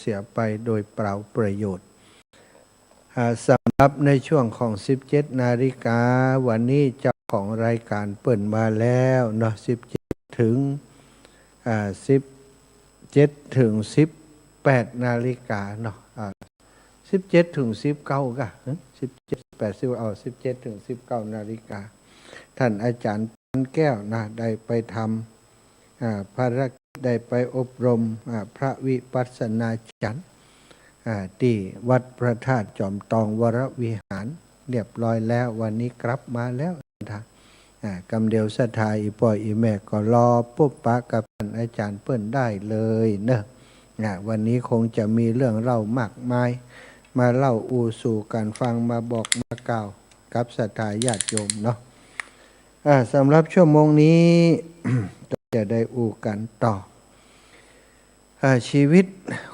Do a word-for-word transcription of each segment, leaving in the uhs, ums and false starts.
เสียไปโดยเปล่าประโยชน์ อ่า สำหรับในช่วงของสิบเจ็ดนาฬิกา วันนี้เจ้าของรายการเปิ้นมาแล้วเนาะ สิบเจ็ด ถึง อ่า สิบเจ็ด ถึง สิบแปดนาฬิกาเนาะ อ่า สิบเจ็ด ถึง สิบเก้า ก่ะ ฮะ สิบเจ็ด สิบแปด สิบ เอา สิบเจ็ด ถึง สิบเก้านาฬิกา ท่านอาจารย์ แก้วนะ ได้ไปทำ อ่า ภารกิจ ได้ไปอบรม อ่า พระวิปัสสนาจารย์ อ่า ตี้วัดพระธาตุจอมตองวรวิหารเรียบร้อยแล้ว วันนี้กลับมาแล้วนะ อ่า กำเดียวศรัทธาอี่ป้ออี่แม่ก็รอปบปะกับท่านอาจารย์เปิ้นได้เลยเนาะ อ่า วันนี้คงจะมีเรื่องเล่ามากมาย มาเล่าอู้สู่กั๋นฟัง มาบอกมากล่าวกับศรัทธาญาติโยมเนาะ อ่า สำหรับชั่วโมงนี้ ก็จะได้อู้กั๋นต่อ อ่า ชีวิต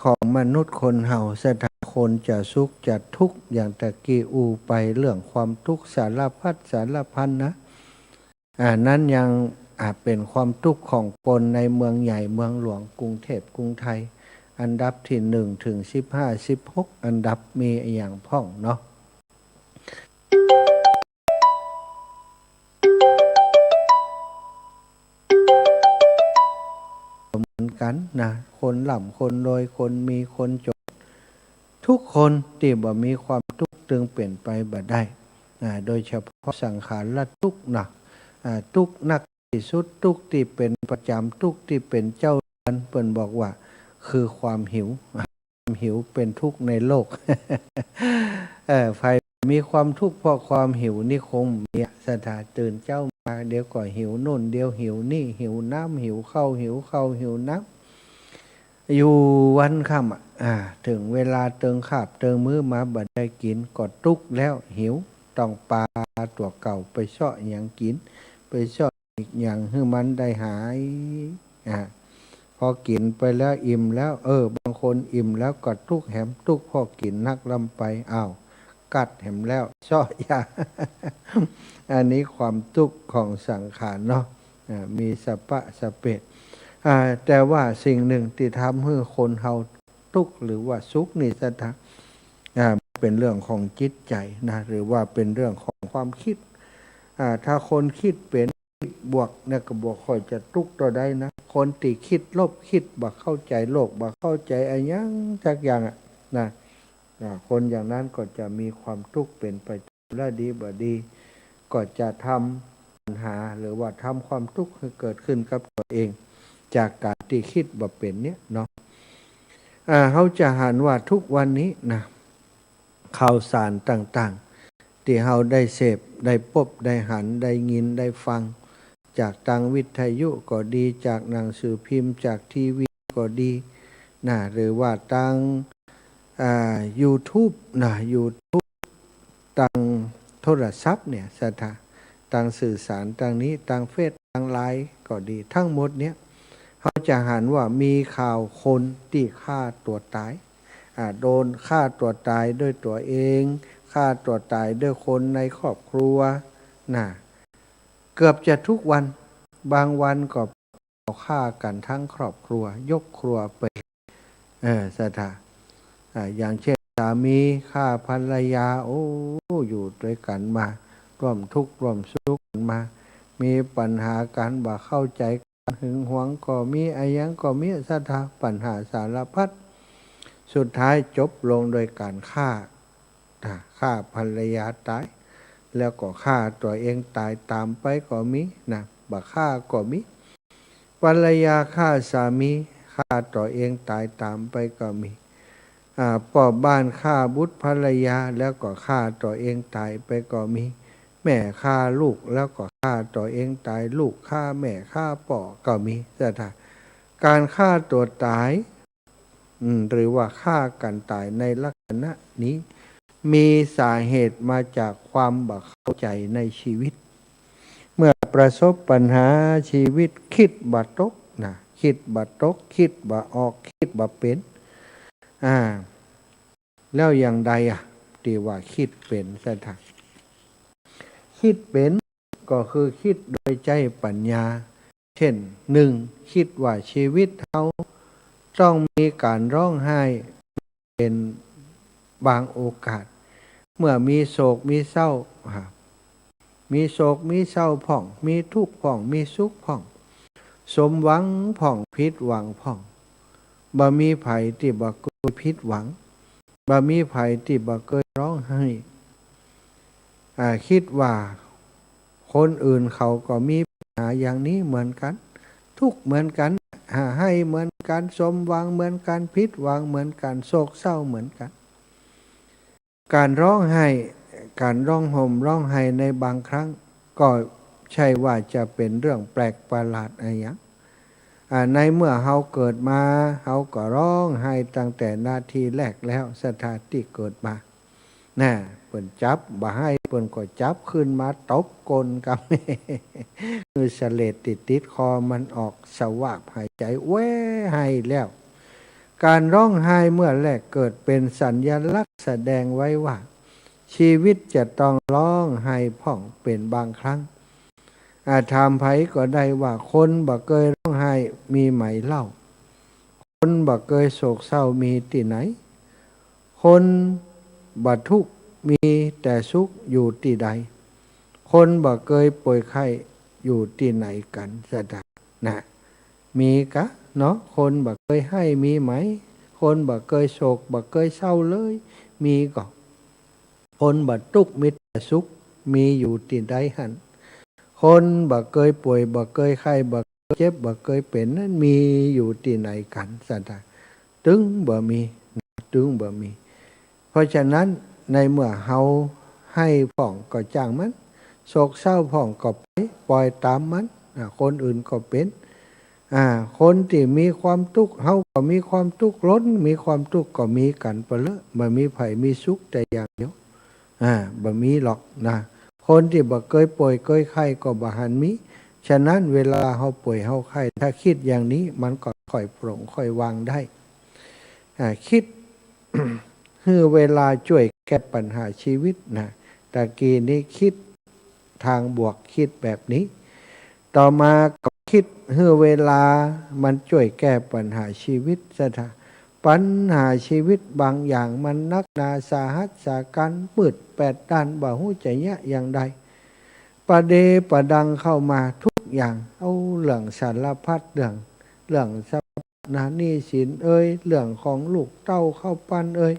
ของมนุษย์คนเฮา ศรัทธา คนจะสุขจะทุกข์ อย่างตะกี้อู้ไปเรื่องความทุกข์สารพัดสารพันนะ อ่า นั้นยัง อ่า เป๋นความทุกข์ของคนในเมืองใหญ่เมืองหลวง กรุงเทพกรุงไทย อันดับตี้หนึ่ง ถึง สิบห้า สิบหก อันดับ มีอะหยังพ่องเนาะ เหมือนกั๋นนะ คนร่ำคนรวย คนมีคนจน ทุกคนตี้บ่มีความทุกข์ตึงเป๋นไปบ่ได้ อ่า โดยเฉพาะสังขารทุกข์นะ อ่า ทุกข์นักตี้สุด ทุกข์ตี้เป๋นประจ๋ำ ทุกข์ตี้เป๋นเจ้าเรือน เปิ้นบอกว่าคือความหิว ความหิวเป๋นทุกข์ในโลก เออ ใผมีความทุกข์เพราะความหิวนี่คงมีอะ ศรัทธา ตื่นเจ๊ามา เดี๋ยวก็หิวโน่น เดี๋ยวหิวนี่ หิวน้ำ หิวข้าว หิวข้าว หิวน้ำ อยู่วันค่ำอะ อ่า เถิงเวลาเติงคาบเติงมื้อมาบ่ได้กิ๋น ก็ตุ๊กแล้ว หิว ต้องปาตั๋วเก่าไปเซาะหยังกิ๋น ไปเซาะหยังหื้อมันได้หาย อ่า พอกิ๋นไปแล้วอิ่มแล้ว เออ บางคนอิ่มแล้วก็ตุ๊กแหม ตุ๊กเพราะกิ๋นนักล้ำไป อ้าว กัดแหมแล้ว เซาะยา อันนี้ความตุ๊กข์ของสังขารเนาะ อ่า มีสะปะสะเปะ อ่า แต่ว่าสิ่งหนึ่งตี้ทำหื้อคนเฮาตุ๊กข์หรือว่าสุขนี่ ศรัทธา อ่า เป๋นเรื่องของจิตใจ๋นะ หรือว่าเป๋นเรื่องของความกึ๊ด อ่า ถ้าคนกึ๊ดเป๋น กึ๊ดบวกเนี่ยก็บ่ค่อยจะตุ๊กข์เต้าใดนะ คนตี้กึ๊ดลบ กึ๊ดบ่เข้าใจ๋โลก บ่เข้าใจ๋อะหยังจักอย่างอะนะ อ่า คนอย่างนั้นก็จะมีความตุ๊กข์เป๋นประจ๋ำ และดีบ่ดี ก็จะทำปัญหา หรือว่าทำความตุ๊กข์หื้อเกิดขึ้นกับตั๋วเอง จากก๋านตี้กึ๊ดบ่เป๋นเนี่ยเนาะ อ่า เฮาจะหันว่าทุกวันนี้นะ ข่าวสารต่างๆ ตี้เฮาได้เสพ ได้ปบ ได้หัน ได้ยิน ได้ฟัง จากตางวิทยุก็ดี จากหนังสือพิมพ์ จากทีวีก็ดีนะ หรือว่าตาง อ่า ยูทูบนะ ยูทูบ ตางโทรศัพท์เนี่ย ศรัทธา ตางสื่อสาร ตางนี้ ตางเฟซ ตางไลน์ก็ดี ทั้งหมดเนี่ย เฮาจะหันว่ามีข่าวคนตี้ฆ่าตั๋วต๋าย อ่า โดนฆ่าตั๋วต๋ายด้วยตั๋วเอง ฆ่าตั๋วต๋ายด้วยคนในครอบครัวนะ เกือบจะทุกวัน บางวันก็ฆ่ากั๋นทั้งครอบครัว ยกครัวไป เออ ศรัทธา อ่า อย่างเช่น สามีฆ่าภรรยา โอ้ อยู่ตวยกั๋นมา ร่วมทุกข์ร่วมสุขกั๋นมา มีปัญหากั๋น บ่เข้าใจ๋กั๋น หึงหวงก็มี อะหยังก็มี ศรัทธา ปัญหาสารพัด สุดท้ายจบลงโดยก๋านฆ่า อ่า ฆ่าภรรยาต๋าย แล้วก็ฆ่าตั๋วเองต๋ายต๋ามไปก็มีนะ บ่ฆ่าก็มี ภรรยาฆ่าสามี ฆ่าตั๋วเองต๋ายต๋ามไปก็มี อ่า ป้อบ้านฆ่าบุตรภรรยา แล้วก็ฆ่าตั๋วเองต๋ายไปก็มี แม่ฆ่าลูก แล้วก็ฆ่าตั๋วเองต๋าย ลูกฆ่าแม่ฆ่าป้อก็มี ศรัทธา ก๋านฆ่าตั๋วต๋าย อืม หรือว่าฆ่ากั๋นต๋ายในลักษณะนี้ มีสาเหตุมาจากความบ่เข้าใจ๋ในชีวิต เมื่อประสบปัญหาชีวิต กึ๊ดบ่ตกนะ กึ๊ดบ่ตก กึ๊ดบ่ออก กึ๊ดบ่เป๋น อ่า แล้วอย่างใดอะ ตี้ว่ากึ๊ดเป๋น ศรัทธา กึ๊ดเป๋น ก็คือกึ๊ดโดยใจ๊ปัญญา เช่น หนึ่ง กึ๊ดว่าชีวิตเฮาต้องมีก๋านฮ้องไห้ เป็นบางโอกาส เมื่อมีโศกมีเศร้า อ่า มีโศกมีเศร้าพ่อง มีทุกข์พ่อง มีสุขพ่อง สมหวังพ่อง ผิดหวังพ่อง บ่มีใผตี้บ่เกยผิดหวัง บ่มีใผตี้บ่เกยฮ้องไห้ อ่า กึ๊ดว่าคนอื่นเขาก็มีปัญหาอย่างนี้เหมือนกั๋น ทุกข์เหมือนกั๋น อ่า ไห้เหมือนกั๋น สมหวังเหมือนกั๋น ผิดหวังเหมือนกั๋น โศกเศร้าเหมือนกั๋น ก๋านฮ้องไห้ ก๋านฮ้องห่มฮ้องไห้ในบางครั้ง ก็ใช่ว่าจะเป๋นเรื่องแปลกประหลาดอะหยัง อ่า ในเมื่อเฮาเกิดมา เฮาก็ฮ้องไห้ตั้งแต่นาทีแรกแล้ว ศรัทธา ตี้เกิดมา น่ะ เปิ้นจับบ่าไห้ เปิ้นก็จับขึ้นมาตบก้นกำ คือสะเลดตี้ติดคอมันออก สวาบหายใจ๋แว่ไห้แล้ว ก๋านฮ้องไห้เมื่อแรกเกิดเป๋นสัญลักษณ์แสดงไว้ว่า ชีวิตจะต้องฮ้องไห้พ่องเป๋นบางครั้ง อ่า ถามใผก็ได้ว่า คนบ่เกยฮ้องไห้มีไหมเล่า คนบ่เกยโศกเศร้ามีตี้ไหน คนบ่ทุกข์มีแต่สุขอยู่ตี้ใด คนบ่เกยป่วยไข้อยู่ตี้ไหนกั๋น ศรัทธา น่ะ มีกาเนาะ คนบ่เกยไห้มีไหม คนบ่เกยโศกบ่เกยเศร้าเลย มีก่อ คนบ่ทุกข์มีแต่สุข มีอยู่ตี้ใดหั้น คนบ่เกยป่วยบ่เกยไข้บ่เกยเจ็บบ่เกยเป๋นนั้นมีอยู่ตี้ไหนกั๋น ศรัทธา ตึงบ่มี ตึงบ่มี เพราะฉะนั้นในเมื่อเฮาไห้พ่องก็จ้างมัน โศกเศร้าพ่องก็ไป ปล่อยต๋ามมัน อ่า คนอื่นก็เป๋น อ่า คนตี้มีความทุกข์ เฮาก็มีความทุกข์ คนมีความทุกข์ก็มีกั๋นไปเลย บ่มีใผมีสุขแต่อย่างเดียว อ่า บ่มีหรอกนะ คนตี้บ่เกยป่วยเกยไข้ก็บ่หันมี ฉะนั้นเวลาเฮาป่วยเฮาไข้ ถ้ากึ๊ดอย่างนี้มันก็ค่อยโปร่งค่อยวางได้ อ่า กึ๊ด หื้อเวลาจ้วยแก้ปัญหาชีวิตนะ ตะกี้นี้กึ๊ดทางบวก กึ๊ดแบบนี้ ต่อมาก็กึ๊ดหื้อเวลามันจ้วยแก้ปัญหาชีวิต ศรัทธา ปัญหาชีวิตบางอย่างมันนักหนาสาหัสสากั๋น มืดแปดด้าน บ่ฮู้จะเยียะอย่างใด ประเดประดังเข้ามาทุกอย่าง เอาเรื่องสารพัดเรื่อง เรื่องสภาพหนี้สินเอ่ย เรื่องของลูกเต้าเข้าปั้นเอ่ย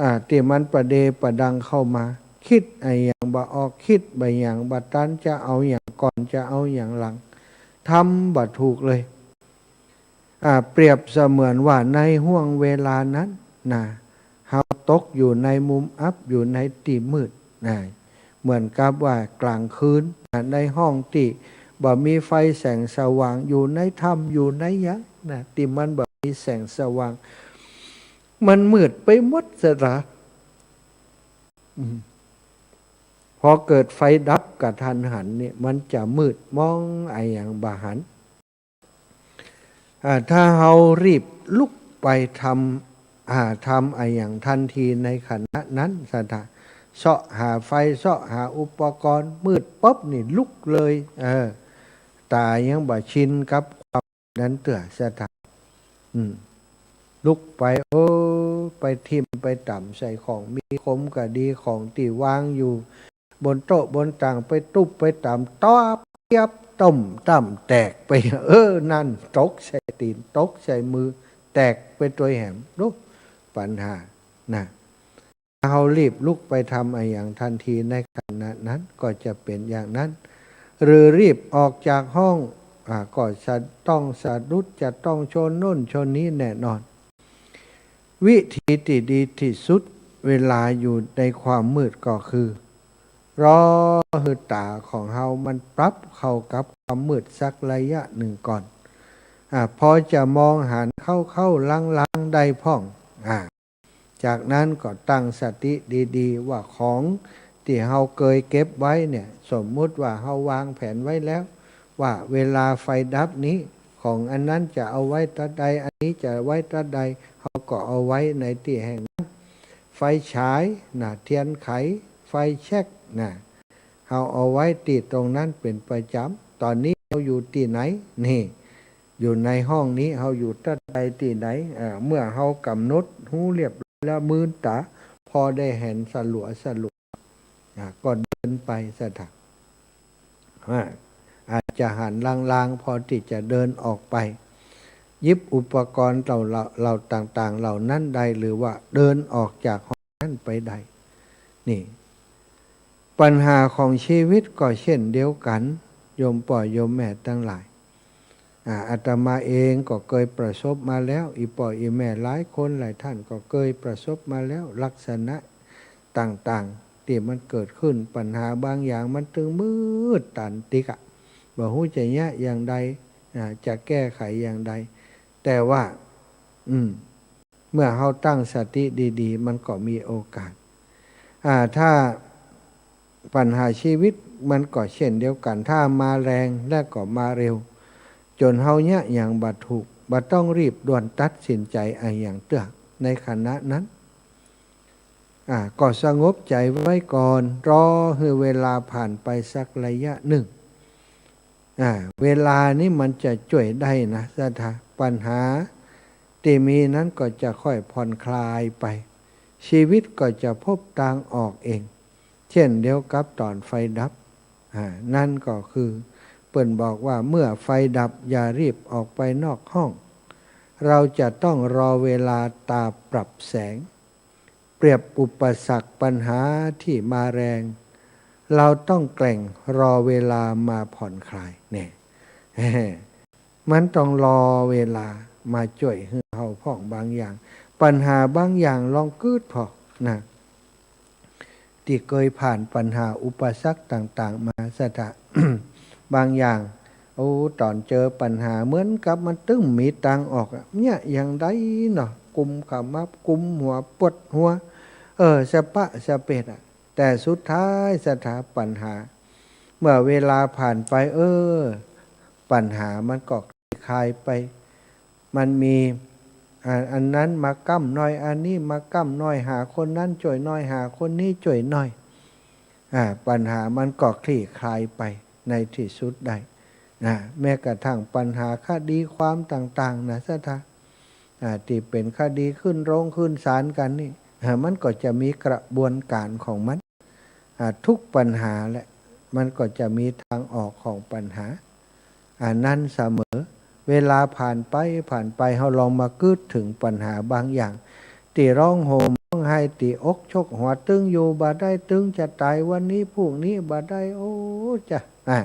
อ่า ตี้มันประเดประดังเข้ามา กึ๊ดอะหยังบ่ออก กึ๊ดบ่หยังบ่ตัน จะเอาหยังก่อน จะเอาหยังหลัง ทำบ่ถูกเลย อ่า เปรียบเสมือนว่าในห้วงเวลานั้นนะ เฮาตกอยู่ในมุมอับ อยู่ในตี้มืดนะ เหมือนกับว่ากลางคืนนะ ในห้องตี้บ่มีไฟแสงสว่าง อยู่ในถ้ำ อยู่ในหยังนะ ตี้มันบ่มีแสงสว่าง มันมืดไปหมด ศรัทธา อืม พอเกิดไฟดับกะทันหันนี่ มันจะมืดมองอะหยังบ่หัน อ่า ถ้าเฮารีบลุกไปทำ อ่า ทำอะหยังทันทีในขณะนั้น ศรัทธา เซาะหาไฟ เซาะหาอุปกรณ์ มืดปุ๊บนี่ลุกเลย เออ ต๋ายังบ่ชินกับความนั้นเตื้อ ศรัทธา อืม ลุกไป เออ ไปทิ่มไปตำใส่ของมีคมก็ดี ของตี้วางอยู่ บนโต๊ะบนตั๋ง ไปตุ๊บไปตำ ตอบเตียบ ต้มต้ำแตกไป เออ นั่น ตกใส่ตี๋น ตกใส่มือ แตกไปตวยแหม ดู ปัญหานะ เฮารีบลุกไปทำอะหยังทันทีในขณะนั้นก็จะเป๋นอย่างนั้น หรือรีบออกจากห้อง อ่า ก็จะต้องสะดุด จะต้องชนโน่นชนนี้แน่นอน วิธีตี้ดีตี้สุด เวลาอยู่ในความมืดก็คือ รอหื้อต๋าของเฮามันปรับเข้ากับความมืดสักระยะหนึ่งก่อน อ่า พอจะมองหันเข้าๆ ลางๆ ได้พ่อง อ่า จากนั้นก็ตั้งสติดีๆ ว่าของตี้เฮาเกยเก็บไว้เนี่ย สมมุติว่าเฮาวางแผนไว้แล้ว ว่าเวลาไฟดับนี้ ของอันนั้นจะเอาไว้ตะใด อันนี้จะไว้ตะใด เฮาก็เอาไว้ในตี้แห่งนั้น ไฟฉายนะ เตียนไข ไฟแช็กนะ เฮาเอาไว้ตี้ตรงนั้นเป๋นประจ๋ำ ต๋อนนี้เฮาอยู่ตี้ไหน นี่ อยู่ในห้องนี้ เฮาอยู่ตะใดตี้ไหน เอ่อ เมื่อเฮากำหนด หูเรียบร้อยแล้ว มืนต๋า พอได้หันสลัวสลัว อ่า ก็เดินไปซะเถาะ อ่า อาจจะหันลางๆ พอตี้จะเดินออกไป หยิบอุปกรณ์เหล่า เหล่าต่างๆ เหล่านั้นได้ หรือว่าเดินออกจากห้องนั้นไปได้ นี่ ปัญหาของชีวิตก็เช่นเดียวกั๋น โยมป้อโยมแม่ตังหลาย อ่า อาตมาเองก็เกยประสบมาแล้ว อี่ป้ออี่แม่หลายคนหลายท่านก็เกยประสบมาแล้ว ลักษณะต่างๆ ตี้มันเกิดขึ้น ปัญหาบางอย่างมันตึงมืดตันติ๊กอะ บ่ฮู้จะเยียะอย่างใด อ่า จะแก้ไขอย่างใด แต่ว่า อืม เมื่อเฮาตั้งสติดีๆ มันก็มีโอกาส อ่า ถ้าปัญหาชีวิตมันก็เช่นเดียวกั๋น ถ้ามาแรงและก็มาเร็ว จ๋นเฮาเยียะหยังบ่ถูก บ่ต้องรีบด่วนตัดสินใจ๋อะหยังเตื้อ ในขณะนั้น อ่า ก็สงบใจ๋ไว้ก่อน รอหื้อเวลาผ่านไปสักระยะนึ่ง อ่า เวลานี้มันจะจ้วยได้นะศรัทธา ปัญหาตี้มีนั้นก็จะค่อยผ่อนคลายไป ชีวิตก็จะพบตางออกเอง เช่นเดียวกับต๋อนไฟดับ อ่า นั่นก็คือ เปิ้นบอกว่าเมื่อไฟดับอย่ารีบออกไปนอกห้อง เราจะต้องรอเวลาตราปรับแสง เปรียบอุปสรรคปัญหาตี้มาแรง เราต้องแกว่งรอเวลามาผ่อนคลาย เนี่ย มันต้องรอเวลามาจ้วยหื้อเฮาพ่องบางอย่าง ปัญหาบางอย่างลองกึ๊ดผ่อนะ ตี้เกยผ่านปัญหาอุปสรรคต่างๆ มาศรัทธา บางอย่าง โอ้ ต๋อนเจอปัญหาเหมือนกับมันตึงมีตางออกอะ เยียะอย่างใดเนาะ กุมขมับ กุมหัว ปวดหัว เออ สะปะสะเปดอะ แต่สุดท้ายศรัทธา ปัญหา เมื่อเวลาผ่านไป เออ ปัญหามันก็คลี่คลายไป มันมี อ่า อันนั้นมาก้ำหน่อย อันนี้มาก้ำหน่อย หาคนนั้นจ้วยหน่อย หาคนนี้จ้วยหน่อย อ่า ปัญหามันก็คลี่คลายไปในตี้สุดได้ นะ แม้กระทั่งปัญหาคดีความต่างๆ นะศรัทธา อ่า ตี้เป๋นคดีขึ้นโรงขึ้นศาลกั๋นนี่ อ่า มันก็จะมีกระบวนก๋านของมัน อ่า ทุกปัญหาแหละ มันก็จะมีตางออกของปัญหา อันนั้นเสมอ เวลาผ่านไป ผ่านไป เฮาลองมากึ๊ดเถิงปัญหาบางอย่าง ตี้ร้องโห่มร้องไห้ ตี้อกชกหัว ตึงอยู่บ่ได้ ตึงจะต๋ายวันนี้พรุ่งนี้บ่ได้ โอ้ จ้ะ อ่ะ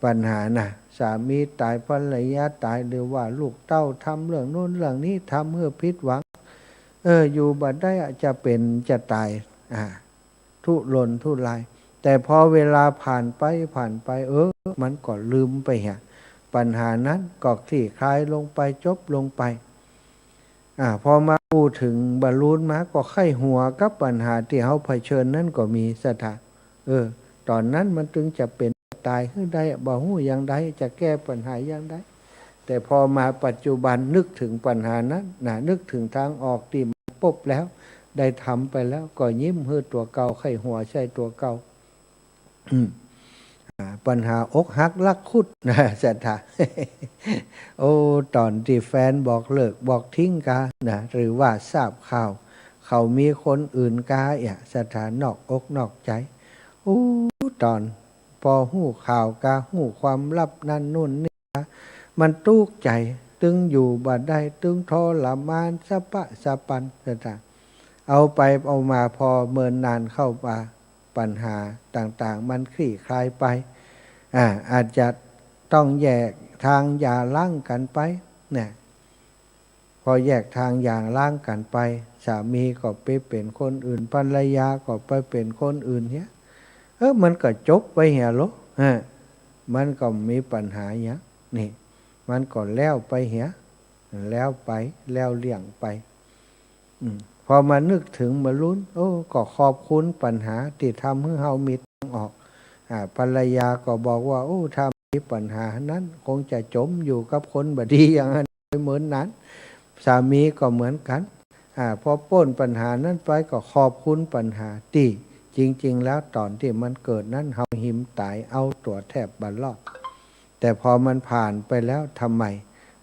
ปัญหานะ สามีต๋าย ภรรยาต๋าย หรือว่าลูกเต้าทำเรื่องโน้นเรื่องนี้ ทำหื้อผิดหวัง เออ อยู่บ่ได้อะ จะเป๋นจะต๋าย อ่า ทุรนทุราย แต่พอเวลาผ่านไป ผ่านไป เออ มันก็ลืมไปเหีย ปัญหานั้นก็คลี่คลายลงไป จบลงไป อ่า พอมาอู้เถิงบรรลุมา ก็ใค่หัวกับปัญหาตี้เฮาเผชิญนั้นก็มีศรัทธา เออ ต๋อนนั้นมันตึงจะเป๋นต๋ายหื้อได้ บ่ฮู้อย่างใด จะแก้ปัญหาอย่างใด แต่พอมาปัจจุบันนึกเถิงปัญหานั้นนะ นึกเถิงตางออกตี้มันปบแล้ว ได้ทำไปแล้ว ก็ยิ้มหื้อตั๋วเก่า ใค่หัวใส่ตั๋วเก่า อืม อ่า ปัญหาอกหักรักคุดนะศรัทธา โอ้ ต๋อนตี้แฟนบอกเลิกบอกทิ้งกานะ หรือว่าทราบข่าวเขามีคนอื่นกา เอี่ย ศรัทธานอกอกนอกใจ๋ อู้ ต๋อน พอฮู้ข่าวกา ฮู้ความลับนั้นนู่นนี่กา มันตุ๊กใจ๋ ตึงอยู่บ่ได้ ตึงทรมานสะปะสะปัน ศรัทธา เอาไปเอามา พอเมินนานเข้ามา ปัญหาต่างๆ มันคลี่คลายไป อ่า อาจจะต้องแยกทางหย่าร้างกั๋นไป เนี่ย พอแยกทางหย่าร้างกั๋นไป สามีก็ไปเป๋นคนอื่น ภรรยาก็ไปเป๋นคนอื่นเหีย เออ มันก็จบไปเหียโล ฮะ มันก็มีปัญหาเหีย นี่ มันก็แล้วไปเหีย แล้วไป แล้วเลี่ยงไป อืม พอมานึกเถิงบรรลุ โอ้ ก็ขอบคุณปัญหาตี้ทำหื้อเฮามีตางออก อ่า ภรรยาก็บอกว่า โอ้ ถ้ามีปัญหานั้น คงจะจ๋มอยู่กับคนบ่ดีอย่างนั้นไปเมินนาน สามีก็เหมือนกั๋น อ่า พอป๊นปัญหานั้นไปก็ขอบคุณปัญหาตี้ จริงๆ แล้วต๋อนตี้มันเกิดนั้น เฮาหิมต๋ายเอาตั๋วแทบบ่รอด แต่พอมันผ่านไปแล้ว ทำไม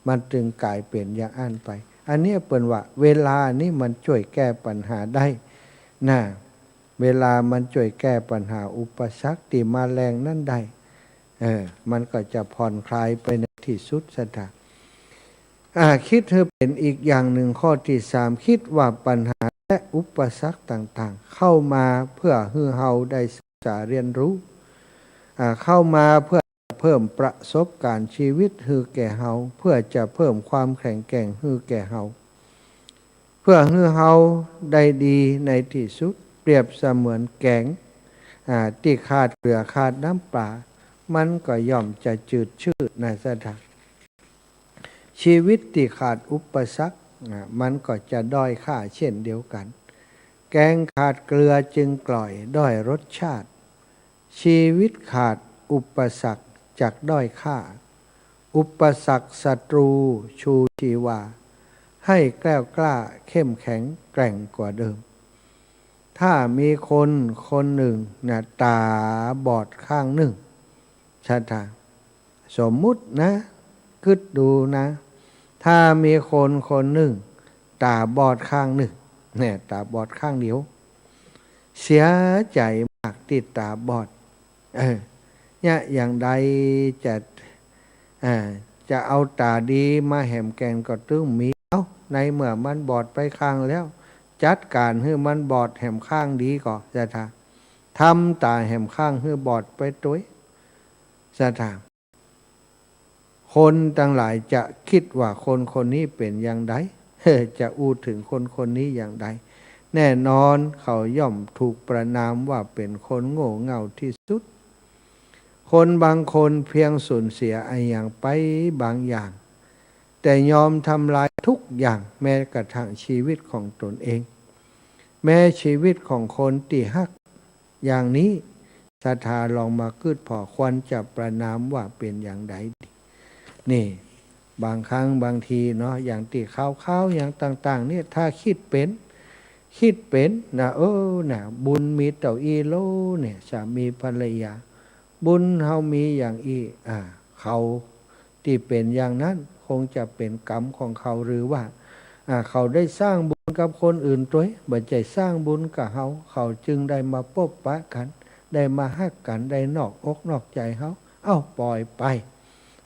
มันจึงก๋ายเป๋นอย่างอั้นไป อันเนี้ยเปิ้นว่าเวลานี้มันจ้วยแก้ปัญหาได้ นะ เวลามันจ้วยแก้ปัญหาอุปสรรคตี้มาแลงนั้นได้ เออ มันก็จะผ่อนคลายไปในตี้สุด ศรัทธา อ่า กึ๊ดหื้อเป๋นอีกอย่างนึ่ง ข้อตี้สาม กึ๊ดว่าปัญหาและอุปสรรคต่างๆ เข้ามาเพื่อหื้อเฮาได้ศึกษาเรียนรู้ อ่า เข้ามาเพื่อเพิ่มประสบการณ์ชีวิตหื้อแก่เฮา เพื่อจะเพิ่มความแข็งแกร่งหื้อแก่เฮา เพื่อหื้อเฮาได้ดีในตี้สุด เปรียบเสมือนแก๋ง อ่า ตี้ขาดเกลือขาดน้ำปลา มันก็ย่อมจะจืดชืดนะ ศรัทธา ชีวิตตี้ขาดอุปสรรค อ่า มันก็จะด้อยค่าเช่นเดียวกั๋น แก๋งขาดเกลือจึงกล่อย ด้อยรสชาติ ชีวิตขาดอุปสรรคจักด้อยค่า อุปสรรคศัตรูชูชีวา ให้แกล้วกล้าเข้มแข็งแกร่งกว่าเดิม ถ้ามีคนคนนึ่งนะ ต๋าบอดข้างนึ่ง ศรัทธา สมมุตินะ กึ๊ดดูนะ ถ้ามีคนคนนึ่งต๋าบอดข้างนึ่ง เนี่ย ต๋าบอดข้างเดียว เสียใจ๋มากตี้ต๋าบอด เออ เนี่ย อย่างใดจะ อ่า จะเอาต๋าดีมาแหมแก่นก็ตึงมี เอ้า ในเมื่อมันบอดไปข้างแล้ว จัดก๋านหื้อมันบอดแหมข้างดีก่อ ศรัทธา ทำต๋าแหมข้างหื้อบอดไปตวย ศรัทธา คนตังหลายจะกึ๊ดว่าคนคนนี้เป๋นอย่างใด จะอู้เถิงคนคนนี้อย่างใด แน่นอนเขาย่อมถูกประณามว่าเป๋นคนโง่เง่าตี้สุด คนบางคนเพียงสูญเสียอะหยังไปบางอย่าง แต่ยอมทำลายทุกอย่าง แม้กระทั่งชีวิตของตนเอง แม้ชีวิตของคนตี้ฮัก อย่างนี้ ศรัทธาลองมากึ๊ดผ่อ ควรจะประณามว่าเป๋นอย่างใดดี นี่ บางครั้งบางทีเนาะ อย่างตี้ข่าวๆ อย่างต่างๆ เนี่ย ถ้ากึ๊ดเป๋น กึ๊ดเป๋นนะ เออ นะ บุญมีเต้าอี้โลเนี่ย สามีภรรยา บุญเฮามีอย่างอี้ อ่า เขาตี้เป๋นอย่างนั้น คงจะเป๋นกรรมของเขา หรือว่า อ่า เขาได้สร้างบุญกับคนอื่นตวย บ่ใจ้สร้างบุญกับเฮา เขาจึงได้มาปบปะกั๋น ได้มาฮักกั๋น ได้นอกอกนอกใจ๋เฮา เอ้า ป่อยไป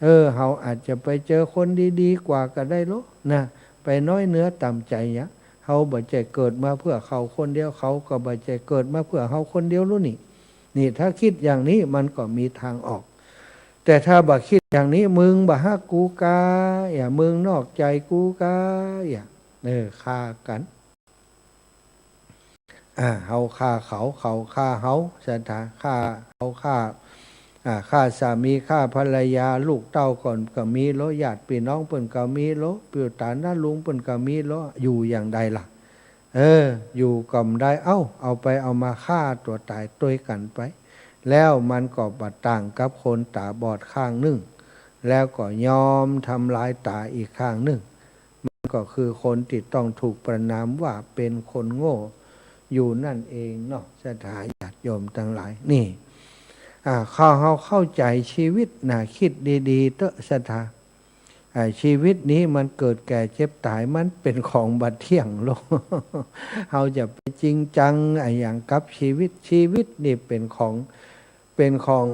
เออ เฮาอาจจะไปเจอคนดีๆ กว่าก็ได้โลนะ ไปน้อยเนื้อต่ำใจ๋หยัง เฮาบ่ใจ้เกิดมาเพื่อเขาคนเดียว เขาก็บ่ใจ้เกิดมาเพื่อเฮาคนเดียวโลนี่ นี่ ถ้ากึ๊ดอย่างนี้มันก็มีทางออก แต่ถ้าบ่กึ๊ดอย่างนี้ มึงบ่ฮักกูกา อย่า มึงนอกใจ๋กูกา อย่า เออ ฆ่ากั๋น อ่า เฮาฆ่าเขา เขาฆ่าเฮา ศรัทธา ฆ่า เฮาฆ่า อ่า ฆ่าสามี ฆ่าภรรยา ลูกเต้าก่อนก็มีโล ญาติปี้น้องเปิ้นก็มีโล ปู่ต๋าน้าลุงเปิ้นก็มีโล อยู่อย่างใดล่ะ เออ อยู่ก็บ่ได้ เอ้า เอาไปเอามาฆ่าตั๋วต๋ายตวยกั๋นไป แล้วมันก็บ่ต่างกับคนต๋าบอดข้างนึ่ง แล้วก็ยอมทำลายต๋าอีกข้างนึ่ง มันก็คือคนตี้ต้องถูกประณามว่าเป๋นคนโง่อยู่นั่นเองเนาะ ศรัทธาญาติโยมตังหลาย นี่ อ่า ข้อเฮาเข้าใจ๋ชีวิตนะ กึ๊ดดีๆ เต๊อะ ศรัทธา อ่า ชีวิตนี้มันเกิดแก่เจ็บต๋าย มันเป๋นของบ่เที่ยงโล เฮาจะไปจริงจังอะหยังกับชีวิต ชีวิตนี่เป๋นของ เป๋นของ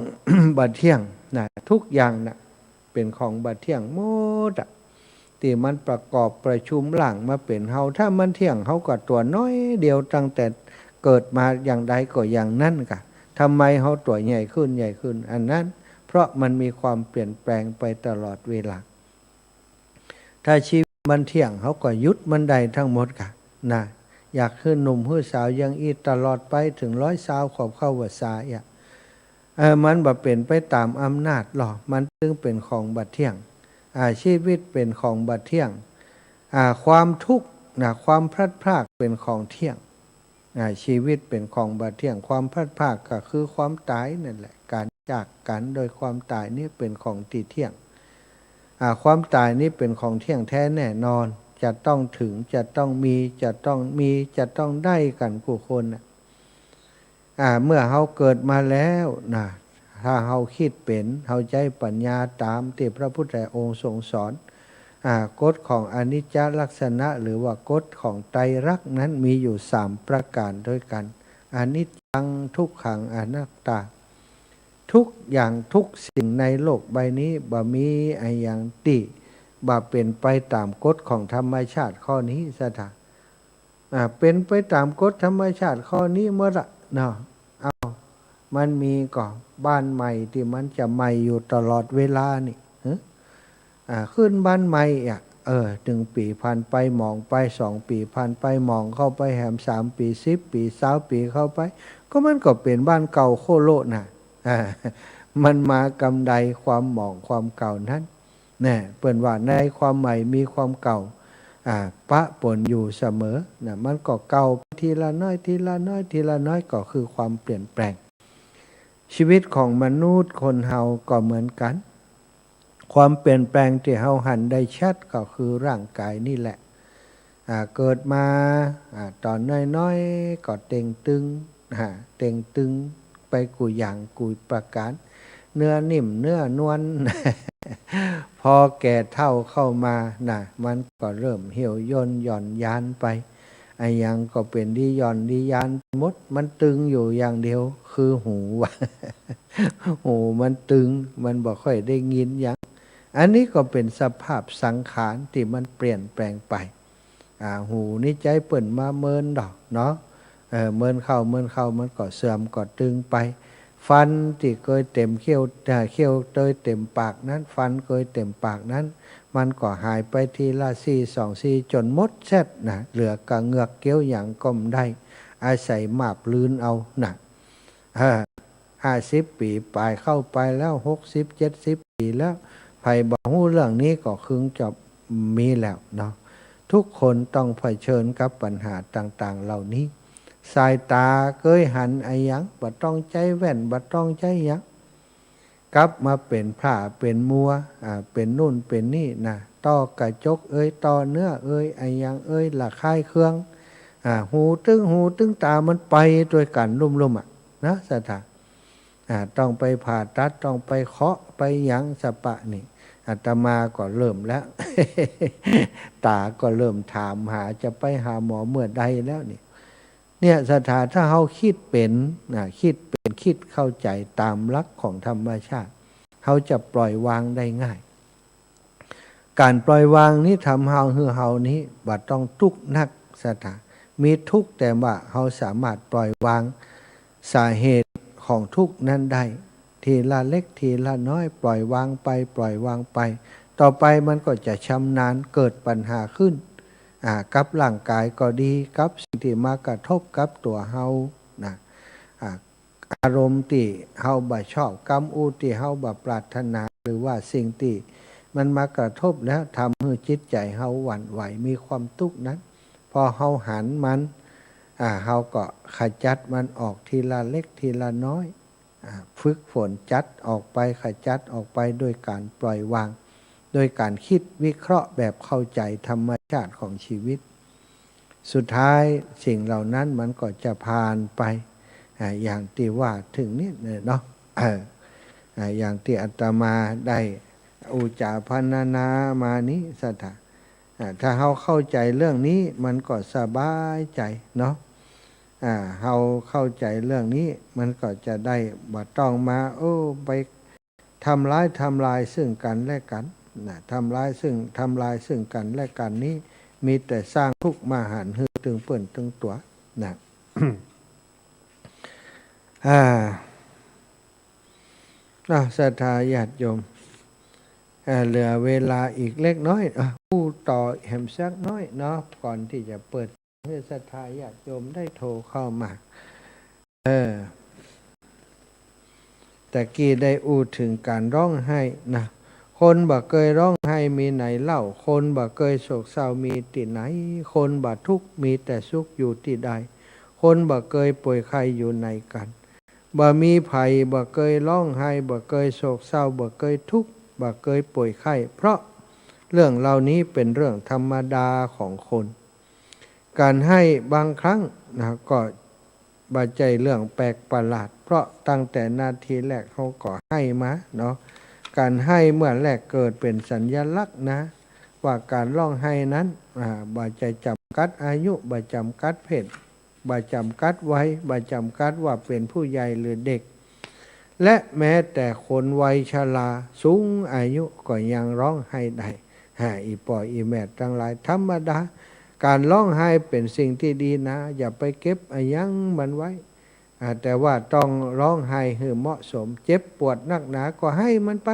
บ่เที่ยงนะ ทุกอย่างนะ เป๋นของบ่เที่ยงหมดอะ ตี้มันประกอบประชุมร่างมาเป๋นเฮา ถ้ามันเที่ยง เฮาก็ตั๋วน้อยเดียว ตั้งแต่เกิดมาอย่างใดก็อย่างนั้นกา ทำไมเฮาตั๋วใหญ่ขึ้นใหญ่ขึ้น อันนั้น เพราะมันมีความเปลี่ยนแปลงไปตลอดเวลา ถ้าชีวิตมันเที่ยง เฮาก็หยุดมันได้ทั้งหมดกา นะ อยากหื้อหนุ่มหื้อสาวอย่างอี้ตลอดไปเถิงร้อยซาวขวบเข้าพรรษาอะ เออ มันบ่เป๋นไปต๋ามอำนาจลอ มันจึงเป๋นของบ่เที่ยง อ่า ชีวิตเป๋นของบ่เที่ยง อ่า ความทุกข์นะ ความพลัดพรากเป๋นของเที่ยง อ่า ชีวิตเป๋นของบ่เที่ยง ความพลัดพรากก็คือความต๋ายนั่นแหละ ก๋านจากกั๋นโดยความต๋ายนี่เป๋นของตี้เที่ยง อ่า ความต๋ายนี่เป๋นของเที่ยงแท้แน่นอน จะต้องเถิง จะต้องมี จะต้องมี จะต้องได้กั๋นกู้คนน่ะ อ่า เมื่อเฮาเกิดมาแล้วนะ ถ้าเฮากึ๊ดเป๋น เฮาใจ๊ปัญญาต๋ามตี้พระพุทธองค์ทรงสอน อ่า กฎของอนิจจลักษณะ หรือว่ากฎของไตรลักษณ์นั้นมีอยู่สามประก๋านด้วยกั๋น อนิจจัง ทุกขัง อนัตตา ทุกอย่างทุกสิ่งในโลกใบนี้บ่มีอะหยังตี้บ่เป๋นไปต๋ามกฎของธรรมชาติข้อนี้ ศรัทธา อ่า เป๋นไปต๋ามกฎธรรมชาติข้อนี้หมดละเนาะ เอ้า มันมีก่อบ้านใหม่ตี้มันจะใหม่อยู่ตลอดเวลานี่ ฮะ อ่า ขึ้นบ้านใหม่อะ เออ หนึ่งปี๋ผ่านไปหมองไป สองปี๋ผ่านไปหมองเข้าไป แหมสามปี๋ สิบปี๋ ซาวปี๋เข้าไป ก็มันก็เป๋นบ้านเก่าโค่โละน่ะ อ่า มันมากำใดความหมองความเก่านั้น แน่ เปิ้นว่าในความใหม่มีความเก่า อ่า ปะปนอยู่เสมอ น่ะ มันก็เก่าไปทีละน้อย ทีละน้อย ทีละน้อย ก็คือความเปลี่ยนแปลง ชีวิตของมนุษย์คนเฮาก็เหมือนกั๋น ความเปลี่ยนแปลงตี้เฮาหันได้ชัดก็คือร่างกายนี่แหละ อ่า เกิดมา อ่า ต๋อนน้อยๆ ก็เต่งตึง อ่า เต่งตึงไปกู้อย่างกู้ประก๋าน เนื้อนิ่มเนื้อนวล พอแก่เฒ่าเข้ามาน่ะ มันก็เริ่มเหี่ยวย่นหย่อนยานไป อะหยังก็เป๋นดีหย่อนดียานไปหมด มันตึงอยู่อย่างเดียว คือหู หูมันตึง มันบ่ค่อยได้ยินหยัง อันนี้ก็เป๋นสภาพสังขารตี้มันเปลี่ยนแปลงไป อ่า หูนี่ใจ๊เปิ้นมาเมินดอกเนาะ เออ เมินเข้า เมินเข้า มันก็เสื่อมก็ตึงไป ฟันตี้เกยเต็มเขี้ยว เอ่อ เขี้ยวเกยเต็มปากนั้น ฟันเกยเต็มปากนั้น มันก็หายไปทีละซี่สองซี่จ๋นหมดแซ่ดน่ะ เหลือก้าเหงือกเกี้ยวหยังก็บ่ได้ อาศัยมาบลืนเอาน่ะ เออ ห้าสิบปี๋ป๋ายเข้าไปแล้ว หกสิบ เจ็ดสิบปี๋แล้ว ใผบ่ฮู้เรื่องนี้ก็คงจะมีแล้วเนาะ ทุกคนต้องเผชิญกับปัญหาต่างๆ เหล่านี้ สายต๋าเกยหันอะหยัง บ่ต้องใจ๊แว่น บ่ต้องใจ๊หยัง กลับมาเป๋นพร่าเป๋นมัว อ่า เป๋นนู่นเป๋นนี่น่ะ ต้อกระจกเอย ต้อเนื้อเอย อะหยังเอย ระคายเคือง อ่า หูตึงหูตึงต๋า มันไปตวยกั๋นลุ่มๆ อะ นะ ศรัทธา อ่า ต้องไปผ่าตัด ต้องไปเคาะ ไปหยังสะปะนี่ อาตมาก็เริ่มแล้ว ต๋าก็เริ่มถามหา จะไปหาหมอเมื่อใดแล้วนี่ เนี่ย ศรัทธา ถ้าเฮาคิดเป๋น อ่า คิดเป๋น คิดเข้าใจ๋ต๋ามหลักของธรรมชาติ เฮาจะปล่อยวางได้ง่าย ก๋านปล่อยวางนี้ทำเฮา หื้อเฮานี้บ่ต้องตุ๊กข์นัก ศรัทธา มีตุ๊กข์แต่ว่าเฮาสามารถปล่อยวางสาเหตุของตุ๊กข์นั้นได้ ทีละเล็กทีละน้อย ปล่อยวางไป ปล่อยวางไป ต่อไปมันก็จะชำนาญ เกิดปัญหาขึ้น อ่า กับร่างกายก็ดี กับสิ่งตี้มากระทบกับตั๋วเฮา นะ อ่า อารมณ์ตี้เฮาบ่ชอบ กำอู้ตี้เฮาบ่ปรารถนา หรือว่าสิ่งตี้มันมากระทบแล้วทำหื้อจิตใจ๋เฮาหวั่นไหว มีความตุ๊กข์นั้น พอเฮาหันมัน อ่า เฮาก็ขจัดมันออกทีละเล็กทีละน้อย อ่า ฝึกฝนจัดออกไป ขจัดออกไปโดยก๋านปล่อยวาง โดยก๋านคิดวิเคราะห์แบบเข้าใจ๋ธรรมชาติของชีวิต สุดท้ายสิ่งเหล่านั้นมันก็จะผ่านไป อ่า อย่างตี้ว่าเถิงนี้เนาะ เออ อ่า อย่างตี้อาตมาได้อุจจาพรรณนามานี้ ศรัทธา อ่า ถ้าเฮาเข้าใจ๋เรื่องนี้มันก็สบายใจ๋เนาะ อ่า เฮาเข้าใจ๋เรื่องนี้มันก็จะได้บ่ต้องมา โอ้ ไปทำร้าย ทำลายซึ่งกั๋นและกั๋น นะ ทำร้ายซึ่ง ทำลายซึ่งกั๋นและกั๋นนี้ มีแต่สร้างตุ๊กข์มาหันหื้อตึงเปิ้นตึงตั๋ว นะ อ่า อ่ะ ศรัทธาญาติโยม อ่า เหลือเวลาอีกเล็กน้อย อ่ะ อู้ต่อแหมสักน้อยเนาะ ก่อนตี้จะเปิดหื้อศรัทธาญาติโยมได้โทรเข้ามา เออ ตะกี้ได้อู้เถิงก๋านฮ้องไห้นะ คนบ่เกยฮ้องไห้มีไหนเล่า คนบ่เกยโศกเศร้ามีตี้ไหน คนบ่ทุกข์มีแต่สุขอยู่ตี้ใด คนบ่เกยป่วยไข้อยู่ไหนกั๋น บ่มีใผบ่เกยฮ้องไห้ บ่เกยโศกเศร้า บ่เกยทุกข์ บ่เกยป่วยไข้ เพราะเรื่องเหล่านี้เป๋นเรื่องธรรมดาของคน ก๋านไห้บางครั้งนะ ก็บ่ใจ้เรื่องแปลกประหลาด เพราะตั้งแต่นาทีแรกเฮาก็ไห้มาเนาะ ก๋านไห้เมื่อแรกเกิดเป๋นสัญลักษณ์นะ ว่าก๋านฮ้องไห้นั้น อ่า บ่ใจ้จ๋ำกัดอายุ บ่จ๋ำกัดเพศ บ่จ๋ำกัดวัย บ่จ๋ำกัดว่าเป๋นผู้ใหญ่หรือเด็ก และแม้แต่คนวัยชราสูงอายุก็ยังฮ้องไห้ได้ อ่า อี่ป้ออี่แม่ตังหลาย ธรรมดา ก๋านฮ้องไห้เป๋นสิ่งตี้ดีนะ อย่าไปเก็บอะหยังมันไว้ อ่า แต่ว่าต้องฮ้องไห้หื้อเหมาะสม เจ็บปวดนักหนาก็ไห้มันไป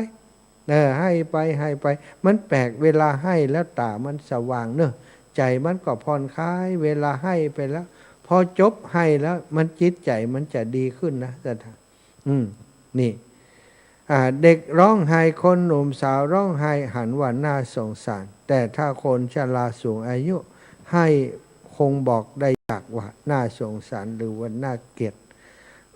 เออ ไห้ไป ไห้ไป มันแปลก เวลาไห้แล้วต๋ามันสว่างเนาะ ใจ๋มันก็ผ่อนคลาย เวลาไห้ไปแล้ว พอจบไห้แล้ว มันจิตใจ๋มันจะดีขึ้นนะ ศรัทธา อืม นี่ อ่า เด็กฮ้องไห้ คนหนุ่มสาวฮ้องไห้ หันว่าน่าสงสาร แต่ถ้าคนชราสูงอายุไห้ คงบอกได้ยากว่าน่าสงสารหรือว่าน่าเกลียด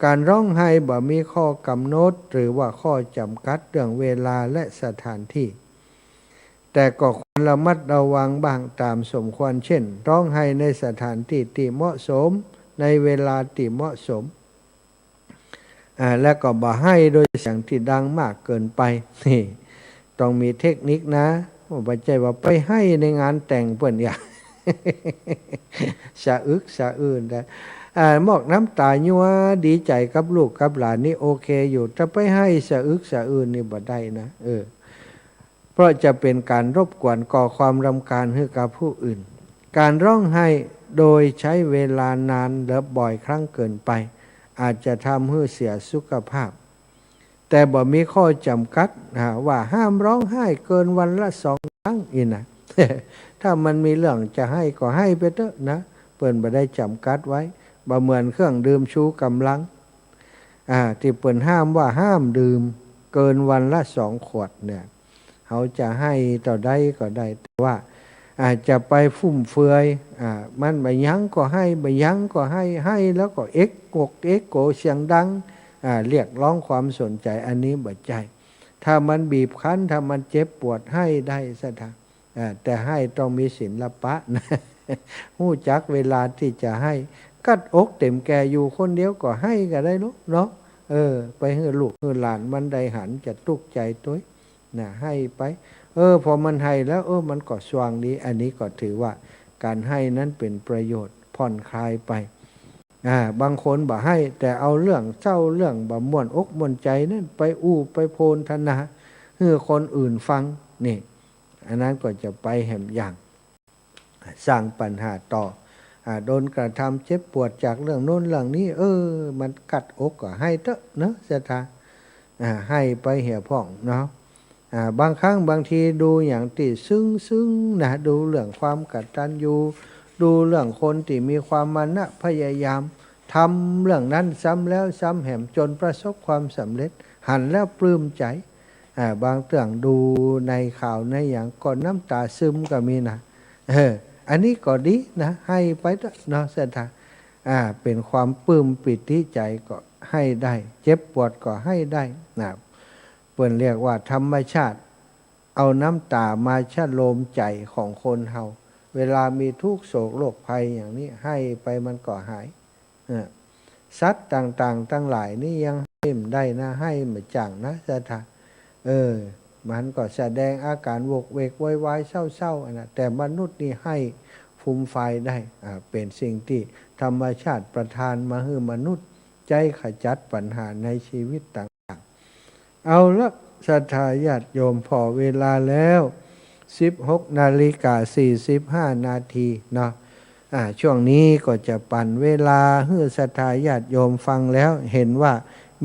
ก๋านฮ้องไห้บ่มีข้อกำหนดหรือว่าข้อจ๋ำกัดเรื่องเวลาและสถานที่ แต่ก็ควรระมัดระวังบ้างต๋ามสมควร เช่น ฮ้องไห้ในสถานตี้ตี้เหมาะสม ในเวลาตี้เหมาะสม อ่า และก็บ่ไห้โดยเสียงตี้ดังมากเกินไป นี่ ต้องมีเทคนิคนะ บ่ใจ้ว่าไปไห้ในงานแต่งเปิ้นอย่าง สะอึกสะอื้นนะ อ่า มอกน้ำต๋ายั้วดีใจ๋กับลูกกับหลานนี่โอเคอยู่ แต่ไปไห้สะอึกสะอื้นนี่บ่ได้นะ เออ เพราะจะเป๋นก๋านรบกวนก่อความรำคาญหื้อกับผู้อื่น ก๋านฮ้องไห้โดยใจ๊เวลานานและบ่อยครั้งเกินไป อาจจะทำหื้อเสียสุขภาพ แต่บ่มีข้อจ๋ำกัด อ่า ว่าห้ามฮ้องไห้เกินวันละสองครั้งอี้นะ ถ้ามันมีเรื่องจะไห้ก็ไห้ไปเต๊อะนะ เปิ้นบ่ได้จ๋ำกัดไว้ บ่เหมือนเครื่องดื่มชูกำลัง อ่า ตี้เปิ้นห้ามว่าห้ามดื่มเกินวันละสองขวดเนี่ย เฮาจะไห้เต้าใดก็ได้ แต่ว่า อ่า จะไปฟุ่มเฟือย อ่า มันบ่หยังก็ไห้ บ่หยังก็ไห้ ไห้แล้วก็เอะกกเอะโกเสียงดัง อ่า เรียกร้องความสนใจ๋ อันนี้บ่ใจ้ ถ้ามันบีบคั้น ถ้ามันเจ็บปวด ไห้ได้ ศรัทธา อ่า แต่ไห้ต้องมีศิลปะนะ ฮู้จักเวลาตี้จะไห้ กั๊ดอกเต็มแก่อยู่คนเดียวก็ไห้ก็ได้ลูกเนาะ เออ ไปหื้อลูกหื้อหลานมันได้หันจะตุ๊กใจ๋ตวย นะ ไห้ไป เออ พอมันไห้แล้ว เออ มันก็สว่างดี อันนี้ก็ถือว่าก๋านไห้นั้นเป๋นประโยชน์ ผ่อนคลายไป อ่า บางคนบ่ไห้ แต่เอาเรื่องเศร้า เรื่องบ่ม่วนอกม่วนใจ๋นั้นไปอู้ไปโพรรณนาหื้อคนอื่นฟัง นี่ อันนั้นก็จะไปแหมอย่าง สร้างปัญหาต่อ อ่า โดนกระทำเจ็บปวดจากเรื่องโน้นเรื่องนี้ เออ มันกั๊ดอกก็ไห้เต๊อะเนาะ ศรัทธา อ่า ไห้ไปเหียพ่องเนาะ อ่า บางครั้งบางทีดูอย่างตี้ซึ้งๆ นะ ดูเรื่องความกตัญญู ดูเรื่องคนตี้มีความมานะพยายาม ทำเรื่องนั้นซ้ำแล้วซ้ำแหมจนประสบความสำเร็จ หันแล้วปลื้มใจ๋ อ่า บางเตื้องดูในข่าวในหยังก็น้ำต๋าซึมก็มีนะ เออ อันนี้ก็ดีนะ ไห้ไปเต๊อะเนาะ ศรัทธา อ่า เป๋นความปลื้มปีติใจ๋ก็ไห้ได้ เจ็บปวดก็ไห้ได้นะ เปิ้นเรียกว่าธรรมชาติ เอาน้ำต๋ามาชะโลมใจ๋ของคนเฮา เวลามีทุกข์โศกโรคภัยอย่างนี้ ไห้ไปมันก็หาย เออ สัตว์ต่างๆ ตังหลายนี่ยังไห้บ่ได้นะ ไห้บ่จั่งนะ ศรัทธา เออ มันก็แสดงอาก๋านโวกเวกโวยวายเศร้าๆ อันนะ แต่มนุษย์นี่ไห้ฟูมฟายได้ อ่า เป๋นสิ่งตี้ธรรมชาติประทานมาหื้อมนุษย์ ใจ๊ขจัดปัญหาในชีวิตต่าง เอาละ ศรัทธาญาติโยม ผ่อเวลาแล้ว สิบหกนาฬิกาสี่สิบห้านาทีเนาะ อ่า ช่วงนี้ก็จะปั๋นเวลาหื้อศรัทธาญาติโยมฟังแล้ว หันว่า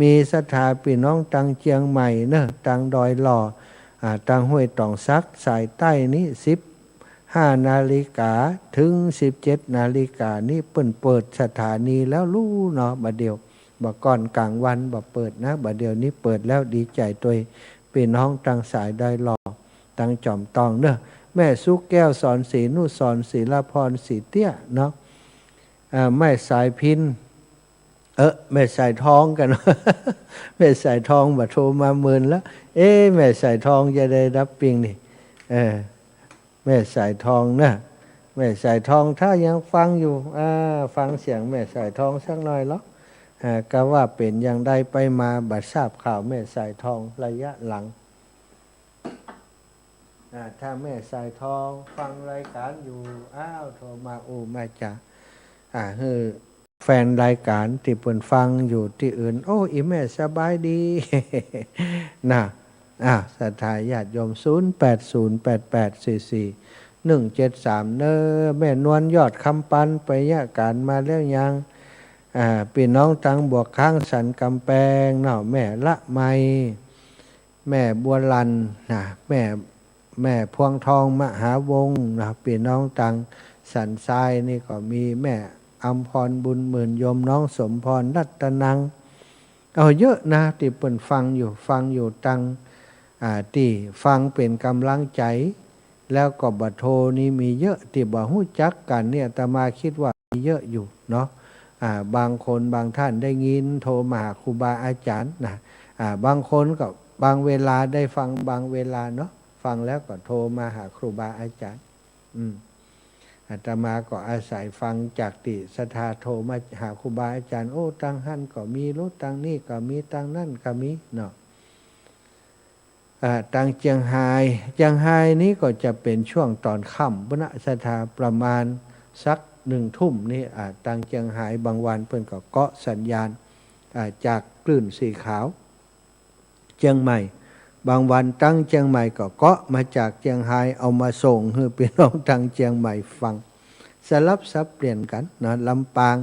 มีศรัทธาปี้น้องตังเจียงใหม่เนาะ ตังดอยหล่อ อ่า ตังห้วยต๋องสัก สายใต้นี้ สิบห้านาฬิกาเถิงสิบเจ็ดนาฬิกานี้ เปิ้นเปิดสถานีแล้วลู้เนาะ บ่าเดี่ยว บ่าก่อนก๋างวันบ่เปิดนะ บ่าเดี่ยวนี้เปิดแล้ว ดีใจ๋ตวยปี้น้องตังสายดอยหล่อ ตังจ๋อมตองเนาะ แม่สุแก้ว สอนศรีนุสรณ์ ศิลาพร ศรีเตี้ยเนาะ อ่า แม่สายพิณ เออ แม่สายทองกั๋น แม่สายทองบ่าโทรมาเมินแล้ว เอ๊ะ แม่สายทองจะได้ฮับปิงนี่ เออ แม่สายทองนะ แม่สายทอง ถ้ายังฟังอยู่ อ่า ฟังเสียงแม่สายทองสักหน่อยลอ อ่า กาว่าเป๋นอย่างใดไปมา บ่ทราบข่าวแม่สายทองระยะหลัง อ่า ถ้าแม่สายทองฟังรายการอยู่ อ้าว โทรมาอู้มาจ๋า อ่า หื้อแฟนรายการตี้เปิ้นฟังอยู่ตี้อื่น โอ้ อีแม่สบายดี นะ อ่า ศรัทธาญาติโยม ศูนย์แปดศูนย์แปดแปดสี่สี่หนึ่งเจ็ดสาม เน้อ แม่นวลยอดคำปัน ไปเยียะก๋านมาแล้วยัง อ่า ปี้น้องตังบวกค้างสันกำแปงเนาะ แม่ละไม แม่บัวลันนะ แม่ แม่พวงทองมหาวงศ์นะ ปี้น้องตังสันทรายนี่ก็มี แม่อำพรบุญหมื่น โยมน้องสมพรรัตนัง เอาเยอะนะ ตี้เปิ้นฟังอยู่ ฟังอยู่ตัง อ่า ตี้ฟังเป๋นก๋ำลังใจ๋ แล้วก็บ่าโทรนี่มีเยอะ ตี้บ่ฮู้จักกั๋นเนี่ย อาตมาคิดว่ามีเยอะอยู่เนาะ อ่า บางคนบางท่านได้ยินโทรมาหาครูบาอาจ๋ารย์นะ อ่า บางคนก็บางเวลาได้ฟังบางเวลาเนาะ ฟังแล้วก็โทรมาหาครูบาอาจ๋ารย์ อืม อาตมาก็อาศัยฟังจากตี้ศรัทธาโทรมาหาครูบาอาจ๋ารย์ โอ้ ตังหั้นก็มี โอ้ ตังนี้ก็มี ตังนั้นก็มีเนาะ อ่า ตังเจียงฮาย เจียงฮายนี้ก็จะเป๋นช่วงต๋อนค่ำปุ้นนะ ศรัทธา ประมาณสักหนึ่งทุ่มนี่ อ่า ตังเจียงฮาย บางวันเปิ้นก็เกาะสัญญาณ อ่า จากคลื่นสีขาว เจียงใหม่ บางวันตังเจียงใหม่ก็เกาะมาจากเจียงฮาย เอามาส่งหื้อปี้น้องตังเจียงใหม่ฟัง สลับสับเปลี่ยนกั๋นเนาะ ลำปาง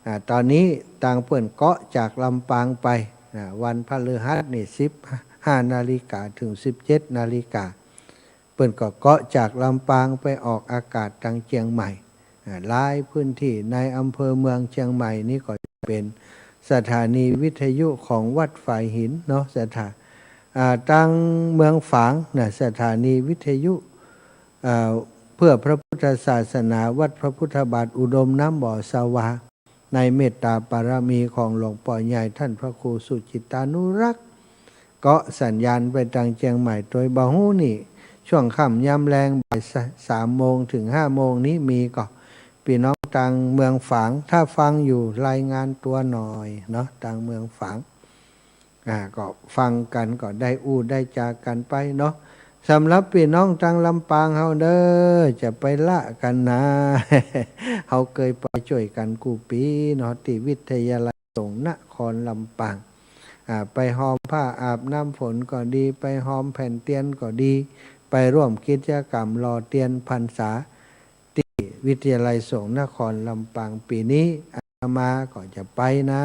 อ่า ต๋อนนี้ตังเปิ้นเกาะจากลำปางไป อ่า วันพฤหัสนี่ สิบห้านาฬิกา เถิง สิบเจ็ดนาฬิกา เปิ้นก็เกาะจากลำปางไปออกอากาศตังเจียงใหม่ อ่า หลายพื้นตี้ในอำเภอเมืองเจียงใหม่นี่ก็เป๋นสถานีวิทยุของวัดฝายหินเนาะ ศรัทธา อ่า ตังเมืองฝางนะ สถานีวิทยุ อ่า เพื่อพระพุทธศาสนา วัดพระพุทธบาทอุดมน้ำบ่อสวา ในเมตตาปารมีของหลวงป้อใหญ่ท่านพระครูสุจิตตานุรักษ์ เกาะสัญญาณไปตังเจียงใหม่ โดยบ่ฮู้นี่ ช่วงค่ำยามแลงบ่ายสามโมงเถิงห้าโมงนี้มีก่อ ปี้น้องตังเมืองฝาง ถ้าฟังอยู่รายงานตั๋วหน่อยเนาะ ตังเมืองฝาง อ่า ก็ฟังกั๋นก็ได้อู้ได้จ๋ากั๋นไปเนาะ สำหรับปี้น้องตังลำปางเฮาเน้อ จะไปละกั๋นนา เฮาเกยไปจ้วยกั๋นกู้ปี๋เนาะ ตี้วิทยาลัยสงฆ์นครลำปาง อ่า ไปฮอมผ้าอาบน้ำฝนก็ดี ไปฮอมแผ่นเตียนก็ดี ไปร่วมกิจกรรมหล่อเตียนพรรษา ตี้วิทยาลัยสงฆ์นครลำปางปี๋นี้ อาตมาก็จะไปนะ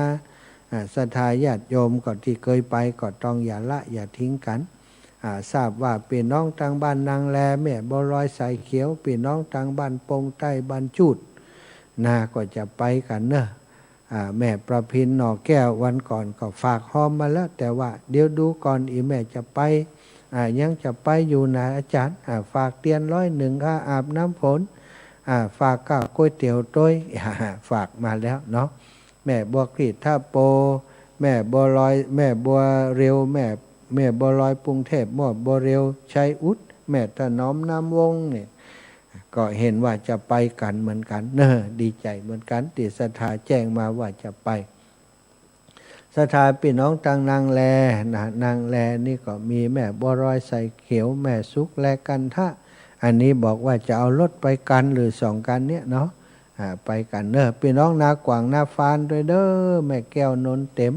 อ่า ศรัทธาญาติโยมก็ตี้เกยไปก็ต้องอย่าละอย่าทิ้งกั๋น อ่า ทราบว่าปี้น้องตังบ้านนางแล แม่บัวลอยสายเขียว ปี้น้องตังบ้านปงใต้ บ้านจูด นะ ก็จะไปกั๋นเน้อ อ่า แม่ประพินหน่อแก้ว วันก่อนก็ฝากฮอมมาแล้ว แต่ว่าเดี๋ยวดูก่อน อี่แม่จะไป อ่า ยังจะไปอยู่นะอาจ๋ารย์ อ่า ฝากเตียนร้อยหนึ่ง ค่าอาบน้ำฝน อ่า ฝากก้าก๋วยเตี๋ยวตวย อ่า ฝากมาแล้วเนาะ แม่บัวกรีดท่าโป แม่บัวลอย แม่บัวเร็ว แม่ แม่บัวลอยกรุงเทพฯ แม่บัวเร็วชัยอุด แม่ถนอมนามวงศ์เนี่ย ก็หันว่าจะไปกั๋นเหมือนกั๋นเน้อ ดีใจ๋เหมือนกั๋น ตี้ศรัทธาแจ้งมาว่าจะไป ศรัทธาปี้น้องตังนางแลนะ นางแลนี่ก็มีแม่บัวลอยสายเขียว แม่สุข และกันทะ อันนี้บอกว่าจะเอารถไปกั๋นหรือสองกั๋นเนี่ยเนาะ อ่า ไปกั๋นเน้อ ปี้น้องนากว่างนาฟานตวยเน้อ แม่แก้วนนเต็ม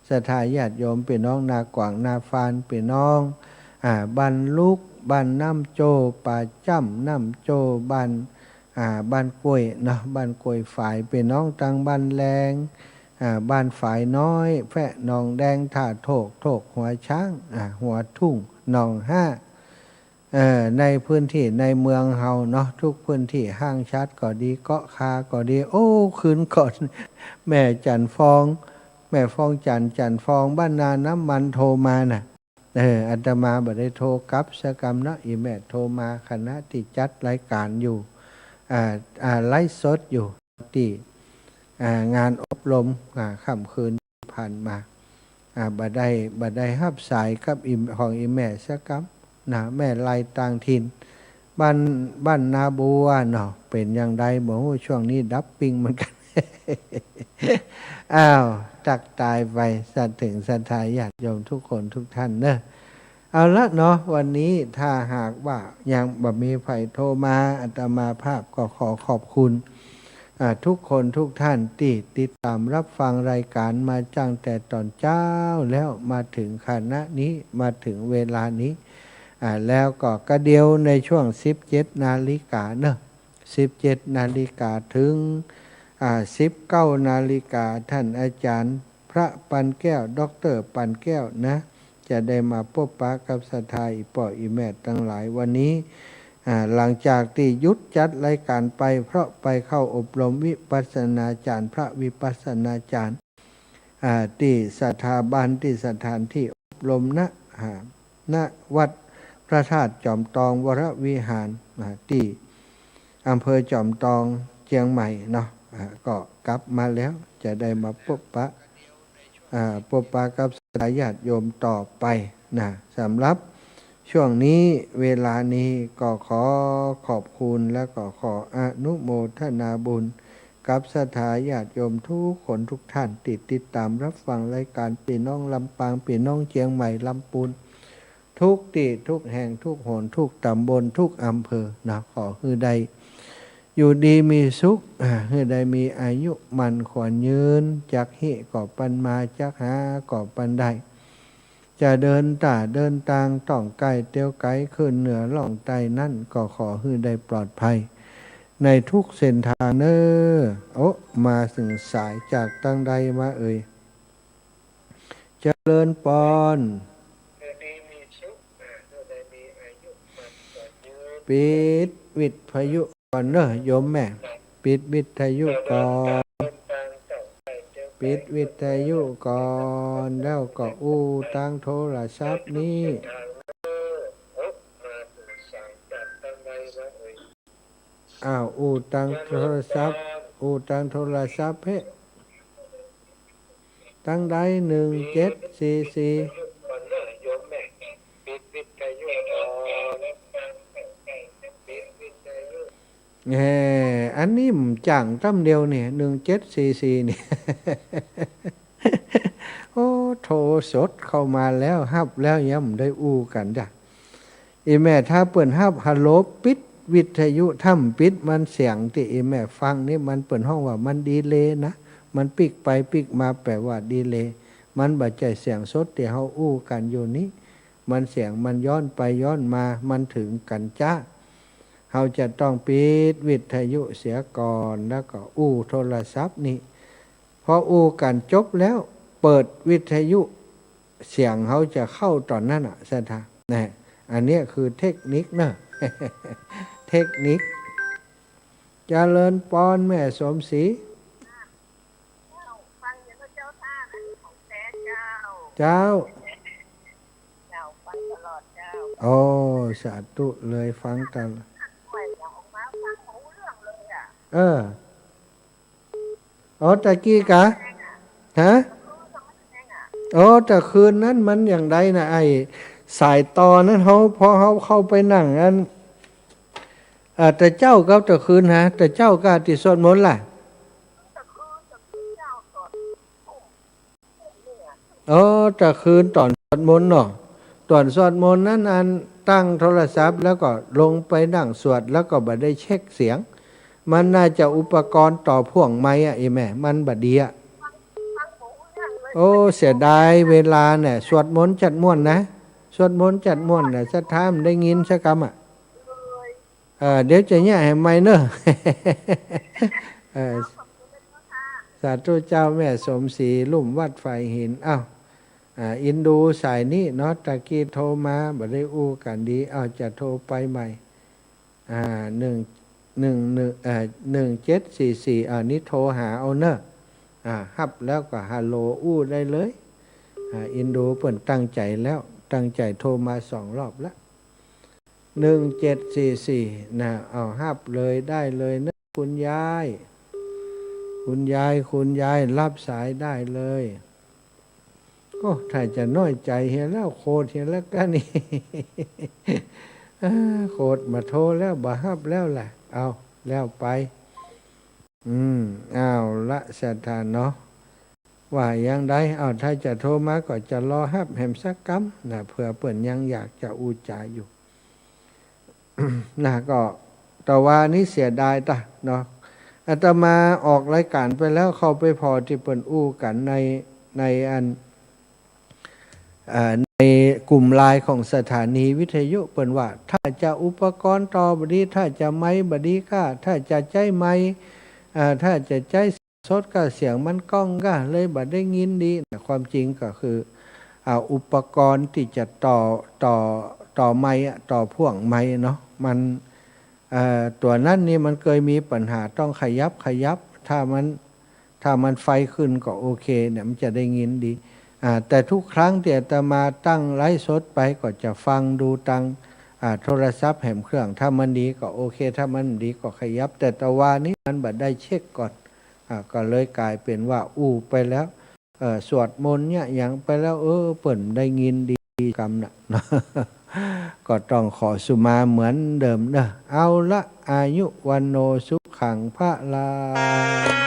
ศรัทธาญาติโยมปี้น้องนากว่างนาฟาน ปี้น้อง อ่า บ้านลุก บ้านน้ำโจ้ ป่าจ้ำน้ำโจ้ บ้าน อ่า บ้านกล้วยเนาะ บ้านกล้วยฝาย ปี้น้องตังบ้านแลง อ่า บ้านฝายน้อย แฟะหนองแดง ท่าโทก โทกหัวช้าง อ่า หัวทุ่ง หนองห้า เอ่อ ในพื้นตี้ในเมืองเฮาเนาะ กู้พื้นตี้ ห้างฉัตรก็ดี เกาะคาก็ดี โอ้ คืนก่อน แม่จันทร์ฟอง แม่ฟองจันทร์ จันทร์ฟอง บ้านนาน้ำมันโทรมาน่ะ เออ อาตมาบ่ได้โทรกลับสักกำเนาะ อี่แม่โทรมา ขณะตี้จัดรายการอยู่ อ่า อ่า ไลฟ์สดอยู่ตี้ อ่า งานอบรม อ่า ค่ำคืนที่ผ่านมา อ่า บ่ได้ บ่ได้ฮับสายกับอี่ ของอี่แม่สักกำนะ แม่ไลต่างถิ่น บ้าน บ้านนาบัวเนาะ เป๋นอย่างใดบ่ฮู้ ช่วงนี้ดับปิ้งเหมือนกั๋น อ้าว ตักตายไป สาธุ ศรัทธาญาติโยมกู้คนกู้ต้านเน้อ เอาละเนาะ วันนี้ถ้าหากว่ายังบ่มีใผโทรมา อาตมาภาพก็ขอขอบคุณ อ่า ทุกคนทุกท่านตี้ติดตามรับฟังรายการมาตั้งแต่ต๋อนเจ๊าแล้วมาเถิงขณะนี้ มาเถิงเวลานี้ อ่า แล้วก็กระเดี่ยวในช่วงสิบเจ็ดนาฬิกาเนาะ สิบเจ็ดนาฬิกาเถิง อ่า สิบเก้านาฬิกา ท่านอาจารย์พระปั่นแก้ว ด็อกเตอร์ปั่นแก้วนะ จะได้มาปบปะกับศรัทธาอี่ป้ออี่แม่ตังหลาย วันนี้ อ่า หลังจากตี้หยุดจัดรายการไป เพราะไปเข้าอบรมวิปัสสนาจารย์ พระวิปัสสนาจารย์ อ่า ตี้สถาบัน ตี้สถานตี้อบรมนะ อ่า ณ วัดพระธาตุจอมตองวรวิหาร อ่า ตี้อำเภอจอมตองเจียงใหม่เนาะ อ่า ก็กลับมาแล้ว จะได้มาปบปะ อ่า ปบปะกับศรัทธาญาติโยมต่อไปนะ สำหรับช่วงนี้เวลานี้ก็ขอขอบคุณ และก็ขออนุโมทนาบุญกับศรัทธาญาติโยมทุกคนทุกท่านตี้ติดตามรับฟังรายการ ปี้น้องลำปาง ปี้น้องเจียงใหม่ ลำปูน ทุกตี้ทุกแห่ง ทุกหน ทุกต๋ำบล ทุกอำเภอนะ ขอหื้อได้ อยู่ดีมีสุข อ่า หื้อได้มีอายุมั่นขวัญยืน จักหิก็ปันมา จักหาก็ปันได้ จะเดินต้าเดินตาง ต้องใก้เตียวไก๋ ขึ้นเหนือล่องใต้นั้น ก็ขอหื้อได้ปลอดภัย ในทุกเส้นทางเน่อ โอ้ มาเถิงสายจากตังใดมาเอ่ย เจริญปอน ปิดวิทยุก่อนเน่อโยมแม่ ปิดวิทยุก่อน ปิดวิทยุก่อน แล้วก็อู้ตางโทรศัพท์นี้ อ้าว อู้ตางโทรศัพท์ อู้ตางโทรศัพท์เพ่ ตังใด หนึ่งเจ็ดสี่สี่ แหม อันนี้มันจ้างตำเดียวนี่ หนึ่งเจ็ดสี่สี่ นี่ โอ้ โทรสดเข้ามาแล้ว ฮับแล้ว ยังบ่ได้อู้กั๋นจ้ะ อี่แม่ ถ้าเปิ้นฮับฮัลโหล ปิดวิทยุ ถ้าบ่ปิดมันเสียงตี้อี่แม่ฟังนี่ มันเปิ้นฮ้องว่ามันดีเลย์นะ มันปิ๊กไปปิ๊กมา แป๋ว่าดีเลย์ มันบ่ใจ้เสียงสดตี้เฮาอู้กั๋นอยู่นี้ มันเสียงมันย้อนไปย้อนมา มันเถิงกั๋นจ๊ะ เฮาจะต้องปิดวิทยุเสียก่อน แล้วก็อู้โทรศัพท์นี้ พออู้กั๋นจบแล้ว เปิดวิทยุ เสียงเฮาจะเข้าต๋อนนั้นน่ะ ศรัทธา นะ อันเนี้ยคือเทคนิคเน่อ เทคนิค เจริญปอนแม่สมศรี เจ้า โอ้ สาธุเลย ฟังตลอด เออ อ๋อ ตะกี้กะ ฮะ อ๋อ ตะคืนนั้นมันอย่างใดน่ะ ไอ้สายต่อนั้น เฮา พอเฮาเข้าไปนั่งอัน อ่า ตะเจ๊ากับตะคืนฮะ ตะเจ๊ากาตี้สวดมนต์ล่ะ อ๋อ ตะคืนต๋อนสวดมนต์เนาะ ต๋อนสวดมนต์นั้น อันตั้งโทรศัพท์แล้วก็ลงไปนั่งสวด แล้วก็บ่ได้เช็คเสียง มันน่าจะอุปกรณ์ต่อพ่วงไมค์อะ อี่แม่ มันบ่ดีอะ โอ้ เสียดายเวลาเนี่ย สวดมนต์จัดม่วนนะ สวดมนต์จัดม่วนนะ ศรัทธาบ่ได้ยินสักกำอะ เออ เดี๋ยวจะเยียะหื้อใหม่เน่อ เออ สาธุเจ้า แม่สมศรี ลุ่มวัดฝายหิน อ้าว อ่า อินดูสายนี้เนาะ ตะกี้โทรมา บ่ได้อู้กั๋นดี อ้าว จะโทรไปใหม่ อ่า หนึ่ง หนึ่ง หนึ่ง เอ่อ หนึ่งเจ็ดสี่สี่ อ่า นี่โทรหาเอาเน่อ อ่า ฮับแล้วก็ฮัลโหลอู้ได้เลย อ่า อินดูเปิ้นตั้งใจ๋แล้ว ตั้งใจ๋โทรมาสองรอบแล้ว หนึ่งเจ็ดสี่สี่ นะ เอาฮับเลย ได้เลยเน่อคุณยาย คุณยาย คุณยาย ฮับสายได้เลย โอ้ ถ้าจะน้อยใจ๋เหียแล้ว โขดเหียแล้วกานี่ เอ้อ โขดบ่โทรแล้ว บ่ฮับแล้วแหละ เอา แล้วไป อืม เอาละ ศรัทธาเนาะ ว่าอย่างใด เอา ถ้าจะโทรมาก็จะรอฮับแหมสักกำนะ เผื่อเปิ้นยังอยากจะอู้จ๋าอยู่ นะ ก็แต่ว่านี่เสียดายตะเนาะ อาตมาออกรายการไปแล้ว เข้าไปผ่อตี้เปิ้นอู้กั๋นใน ในอัน เอ่อ ในกลุ่มไลน์ของสถานีวิทยุ เปิ้นว่า ถ้าจะอุปกรณ์ต่อบ่ดี ถ้าจะไมค์บ่ดีก้า ถ้าจะใจ๊ไมค์ เอ่อ ถ้าจะใจ๊สดก้า เสียงมันก้องก้า เลยบ่ได้ยินดีนะ ความจริงก็คือ อ่า อุปกรณ์ตี้จะต่อ ต่อ ต่อไมค์อะ ต่อพ่วงไมค์เนาะ มัน เอ่อ ตั๋วนั้นนี่มันเกยมีปัญหา ต้องขยับ ขยับ ถ้ามัน ถ้ามันไฟขึ้นก็โอเคเนี่ย มันจะได้ยินดี อ่า แต่ทุกครั้งตี้อาตมาตั้งไลฟ์สดไปก็จะฟังดูตัง อ่า โทรศัพท์แหมเครื่อง ถ้ามันดีก็โอเค ถ้ามันบ่ดีก็ขยับ แต่ตะวานี้มันบ่ได้เช็คก่อน อ่า ก็เลยกลายเป๋นว่าอู้ไปแล้ว เอ่อ สวดมนต์เนี่ยหยังไปแล้ว เออ เปิ้นได้ยินดีกำนะ ก็ต้องขอสุมาเหมือนเดิมเนาะ เอาละ อายุ วัณโณ สุขัง พลัง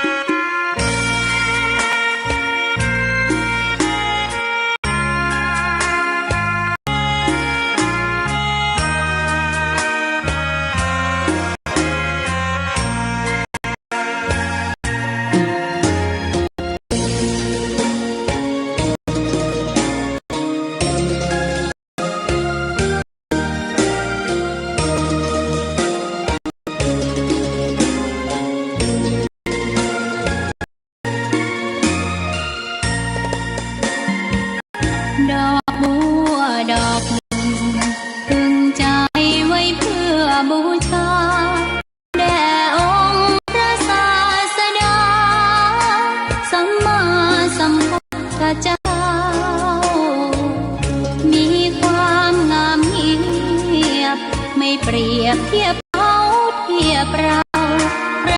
ดอกบัวดอกหนึ่ง ตึงใจไว้เพื่อบูชา แด่องค์พระศาสดา สัมมาสัมพุทธเจ้า